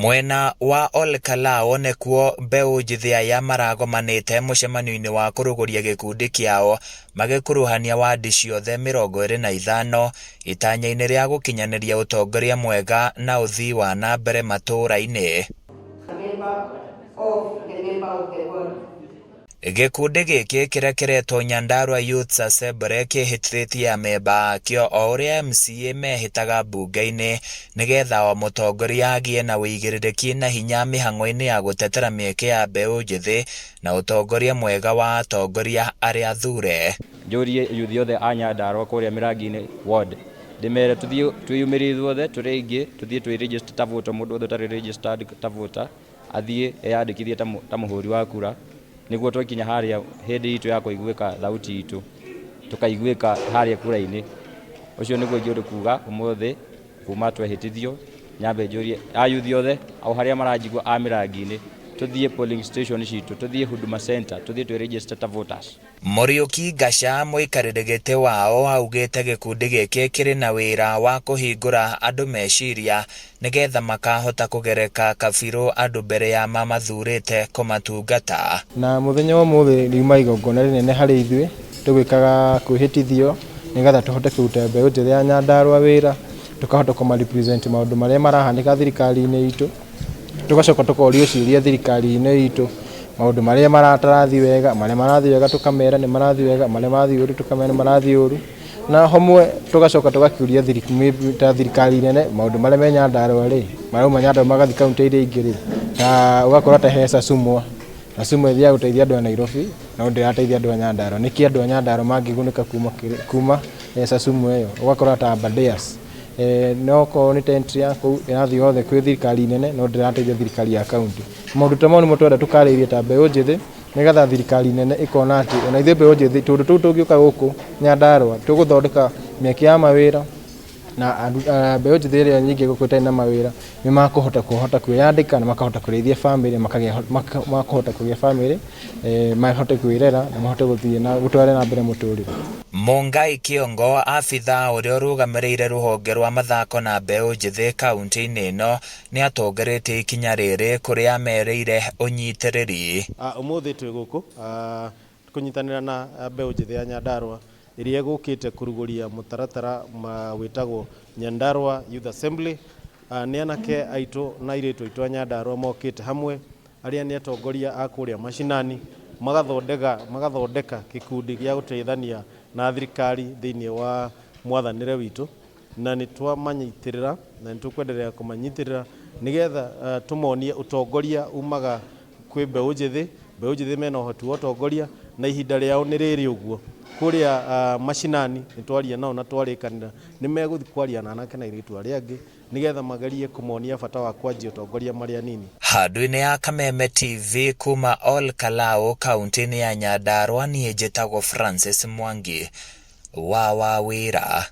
Mwena wa Ol Kalou nĩkuo mbeũ njĩthĩ aya maragomanĩte mũcemanio-inĩ wa kũrũgũria gĩkundi kĩao magĩkuruhania wadi ciothe 25 itanya-inĩ rĩa gũkinyanĩria ũtongoria mwega na ũthii wa na mbere matũũra-inĩ. Gĩkundi gĩkĩ kĩrĩa kĩretwo Nyandarua Youths Assembly kĩhĩtithĩtie amemba akĩo o ũrĩa MCA mehĩtaga mbunge-inĩ nĩgetha o mũtongoria agĩe na ũigĩrĩrĩki na hinya mĩhang'o-inĩ ya gũtetera mĩeke ya mbeũ njĩthĩ na ũtongoria mwega wa atongoria arĩa athure. Njũrie yuthi othe a Nyandarua kũrĩa Mĩrangi-inĩ ward ndĩmere tũthiĩ twĩyumĩrie ithuothe tũrĩ aingĩ tũthiĩ twĩ register ta voter, mũndũ wothe ũtarĩ registered ta voter athiĩ eyandĩkithie ta mũhũri wa kura nĩguo twakinya harĩa hĩndĩ itũ ya kũiguĩka thauti itũ tũkaiguĩka harĩa kura-inĩ. Ũcio nĩguo ingĩũndũ kuga ũmũthĩ kuma twehĩtithio nyambe njũrie ayuthi othe o harĩa maranjigua a Mĩrangi-inĩ tũthiĩ polling station citũ, tũthiĩ Huduma Center, tũthiĩ twĩ register ta voters. Mũriũki Ngaca mũikarĩri gĩtĩ wao augĩte gĩkundi gĩkĩ kĩrĩ na wĩra wa kũhingũra andũ meciria nĩgetha makahota kũgereka kabirũ andũ mbere ya mamathurĩte kũmatungata. Na mũthenya wa ũmũthĩ riuma igongona rĩnene harĩ ithuĩ, tũgwĩkaga kwĩhĩtithio nĩgetha tũhote kũruta mbeũ njĩthĩ ya Nyandarua wĩra, tũkahota kũma represent maũndũ marĩa marahanĩka thirikari-inĩ itũ, tũgacoka tũkorio ciũria thirikari-inĩ itũ, maũndũ marĩa maratarathiĩ wega, marĩa marathiĩ wega tũkamera nĩ marathiĩ wega, marĩa marathiĩ ũru tũkamera nĩ marathiĩ ũru, na hamwe tũgacoka tũgakĩũria ta thirikari nene maũndũ marĩa me Nyandarua rĩ, marauma Nyandarua magathiĩ kaũntĩ iria ingĩ rĩ, ta ũgakora ta he Sasumwa, Sasumwa ĩthiaga gũteithia andũ a Nairobi no ndĩrateithia andũ a Nyandarua, nĩkĩ andũ a Nyandarua mangĩgunĩka kuma Sasumwa ĩyo, ũgakora ta Aberdares no okorwo nĩ tent ya kũu ĩrathiĩ yothe kwĩ thirikari nene no ndĩrateithia thirikari ya kaũntĩ. Maũndũ ta mau nĩmo tũrenda tũkarĩrĩrie ta mbeũ njĩthĩ nĩgetha thirikari nene ĩkona atĩ ona ithuĩ mbeũ njĩthĩ tũũndũ tũu tũngĩũka gũkũ Nyandarua tũgũthondeka mĩeke ya mawĩra na mbeũ njĩthĩ ĩrĩa nyingĩ gũkũ ĩtarĩ na mawĩra nĩ makũhota kũhota kwĩyandĩka na makahota kũrĩithia bamĩrĩ makagĩa makũhota kũgĩa bamĩrĩ mahote kwĩrera na mahote gũthiĩ na gũtwara na mbere mũtũrĩre. Mungai Kĩongo, abithaa ũrĩa ũrũgamĩrĩire rũhonge rwa mathako na mbeũ njĩthĩ kaunti-inĩ ĩno nĩ atongoretie ikinya rĩrĩ kũrĩa amerĩire ũnyitĩrĩri. Ũmũthĩ twĩ gũkũ kũnyitanĩra na mbeũ njĩthĩ ya Nyandarua ĩrĩa ĩgũkĩte kũrugũria mũtaratara wĩtagwo Nyandarua Youth Assembly. Nĩ anake aitũ na airĩtu aitũ a Nyandarua mokĩte hamwe arĩa nĩ atongoria a kũrĩa macinani magathondeka magathondeka gĩkundi gĩa gũteithania na thirikari thĩinĩ wa mwathanĩre witũ na nĩ twamanyitĩrĩra na nĩ tũkwenderea kũmanyitĩrĩra nĩgetha tũmonie ũtongoria umaga kwĩ mbeũ njĩthĩ, mbeũ njĩthĩ mena ũhoti wa ũtongoria na ihinda rĩao nĩ rĩrĩ ũguo. Kũrĩa macinani nĩ twaria nao na twarĩkanĩra nĩ megũthiĩ kwaria na anake na airĩtu arĩa angĩ nĩgetha magerie kũmonia bata wa kwanjia ũtongoria marĩ anini. Handũ-inĩ ya Kameme TV kuma Ol Kalou kaunti-inĩ ya Nyandarua niĩ njĩtagwo Francis Mwangi wa Wawĩra.